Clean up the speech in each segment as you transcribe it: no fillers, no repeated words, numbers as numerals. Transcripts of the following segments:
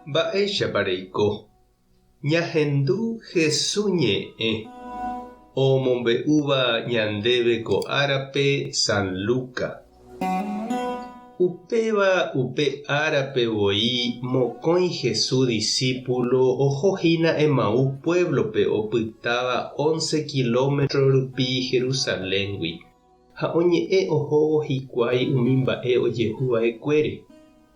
Mba'éichapa reiko? Ñahendu Hesu ñe'ẽ omombe'úva ñandéve ko árape San Luca. Upéva upe árape voi mokõi Hesu disípulo oho hína Emaús puévlope opytáva once kilómetro rupi Jerusaléngui. Ha oñe'ẽ ohóvo hikuái umi mba'e ojehu va'ekuére.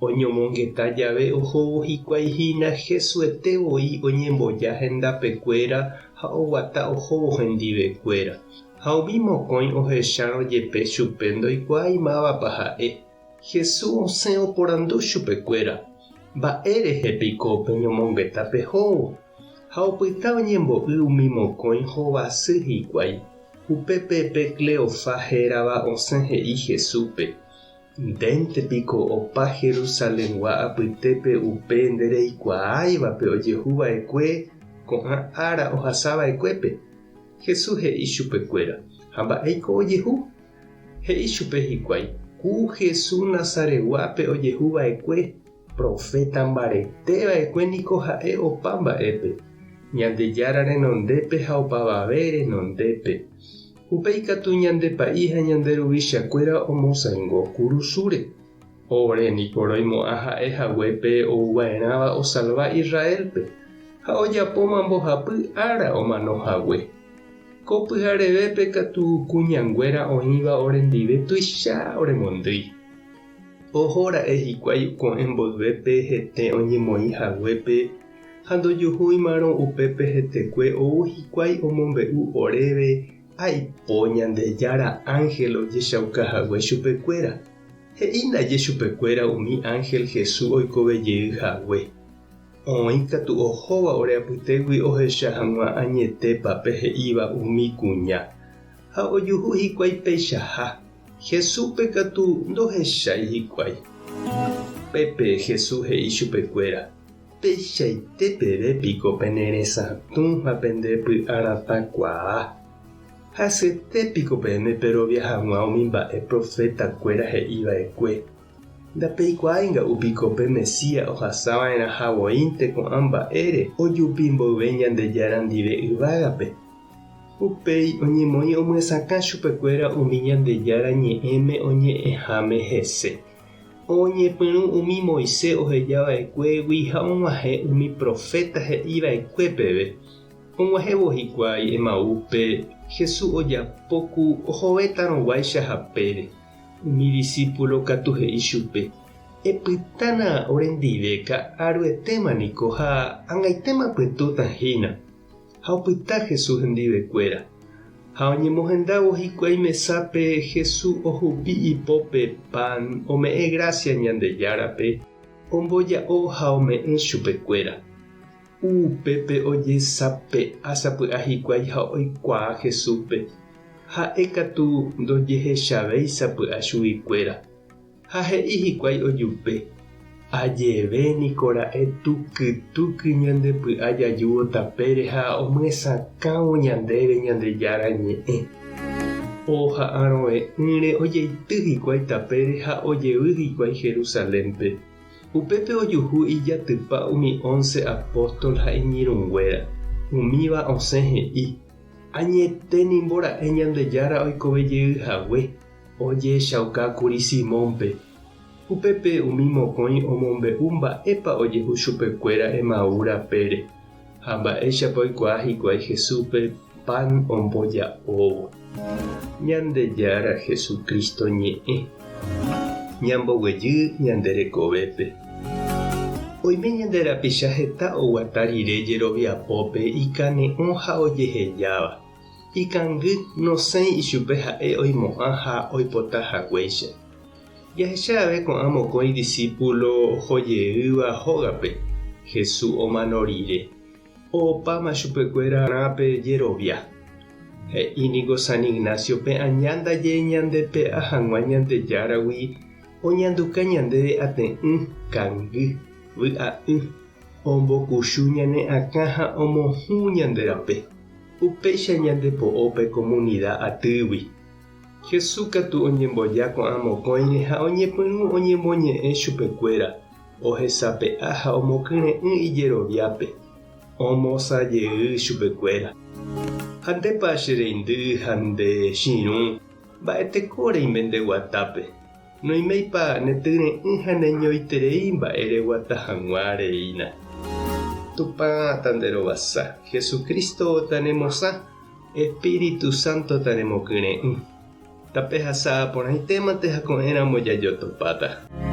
Oñomongeta jave ohóvo hikuái hína Jesuete voi oñemboja hendapekuéra ha oguata ohóvo hendivekuéra. Ha umi mokõi ohechárõ jepe chupe ndoikuaái mávapa ha'e. Jesús osẽ oporandu chupekuéra, Mba'e rehe piko peñomongeta pehóvo? Ha opyta oñembo'y umi mokõi hovasy hikuái. Upépe pe Cleofá hérava osẽ he'i Jesúspe, Ndénte piko opa Jerusalengua apytépe upe ndereikuaáivape ojehu va'ekue ko'ã ára ohasa va'ekuépe? Jesús he'i chupekuéra, Ha mba'éiko ojehu? He'i chupe hikuái, Ku Jesús Nazaretguápe ojehu va'ekue. Proféta mbarete va'ekue niko ha'e opa mba'épe, Ñandejára renondépe ha opavave renondépe. Upéi katu ñande pa'i ha ñande ruvichakuéra omosãingo kurusúre. Ore niko roimo'ã ha'e hague pe ouva'erãva osalva Israélpe, ha ojapóma mbohapy ára omano hague. Ko pyharevépe katu kuñanguéra oĩva orendive tuicha oremondýi. Oho ra'e hikuái ko'ẽ mboyvépe hete oñemoĩ haguépe ha ndojuhúimarõ upépe hetekue ou hikuái omombe'u oréve aipo Ñandejára ánhel ojechauka hague chupekuéra. He'i ndaje chupekuéra umi ánhel Jesús oikove jey hague. Oĩ katu ohóva ore apytégui ohecha hag̃ua añetépa pe he'íva umi kuña. Ha ojuhu hikuái peichaha. Jesúspe katu ndohechái hikuái. Upépe Jesús he'i chupekuéra, Peichaite peve piko pene resatũ ha pende py'aratãkuaa? Hasyete piko peẽme perovia hag̃ua umi mba'e profetakuéra he'i va'ekue? Ndapeikuaái nga'u piko pe Mesías ohasa va'erãha voínte ko'ã mba'ére ojupi mboyve Ñandejára ndive yvágape? Upéi oñemoĩ omyesakã chupekuéra umi Ñandejára Ñe'ẽme oñe'ẽháme hese. Oñepyrũ umi Moisés oheja va'ekuégui ha og̃uahẽ umi proféta he'i va'ekue peve. Og̃uahẽvo hikuái Emaúspe, Jesús ojapo ku ohovétarõguáicha hapére. Umi disípulo katu he'i chupe, Epytána orendive ka'aruetéma niko ha ag̃aitéma pytũta hína. Ha opyta Jesús hendivekuéra. Ha oñemohendávo hikuái mesápe, Jesús ohupi ipópe pan, ome'ẽ grásia Ñandejárape, omboja'o ha ome'ẽ chupekuéra. Upépe ojesape'a sapy'a hikuái ha oikuaa Jesúspe. Ha'e katu ndojehechavéi sapy'a chuguikuéra. Ha he'i hikuái ojupe, Ajeve niko ra'e tuky tuky ñande py'a jajúvo tapére ha omyesakãvo ñandéve Ñandejára Ñe'ẽ. Oha'arõve'ỹre ojeity hikuái tapére ha ojevy hikuái Jerusalénpe. Upépe ojuhu ijatypa umi once apóstol ha iñirũnguéra. Umíva osẽ he'i, Añete nimbo ra'e Ñandejára oikove jey hague. Ojehechauka kuri Simónpe. Upépe umi mokõi omombe'u mba'épa ojehu chupekuéra Emaú rapére, ha mba'éichapa oikuaa hikuái Jesúspe pan omboja'óvo. Ñandejára Jesucristo ñe'ẽ. Ñamboguejy ñande rekovépe. Oime ñande rapicha heta oguata rire jeroviapópe ikane'õ ha ojehejáva. Ikangy nosẽi ichupe ha'e oimo'ã ha oipota haguéicha. Jahecha ave ko'ã mokõi disípulo oho jeýva hógape Jesús omano rire. Opáma chupekuéra rã pe jerovia. He'i niko San Ignacio pe aña ndaje ñandepe'a hag̃ua Ñandejáragui oñanduka ñandéve ate'ỹ, kangy, vy'a'ỹ, ombokuchu ñane akã ha omohũ ñande rape. Upéicha ñande po'o pe komunida atýgui. Jesús katu oñemboja ko'ã mokõire ha oñepyrũ oñemoñe'ẽ chupekuéra. Ohesape'a ha omokyre'ỹ ijeroviápe, omosã jey chupekuéra. Ha ndépa che reindy ha nde chirũ, mba'eteko reime nde guatápe? Noiméipa ne tyre'ỹ ha neñoiterei mba'e reguata hag̃ua reína? Tupã tanderovasa, Jesucristo tanemosã, Espíritu Santo tanemokyre'ỹ. Tapehasa porãitémante ha ko'ẽramo jajotopáta.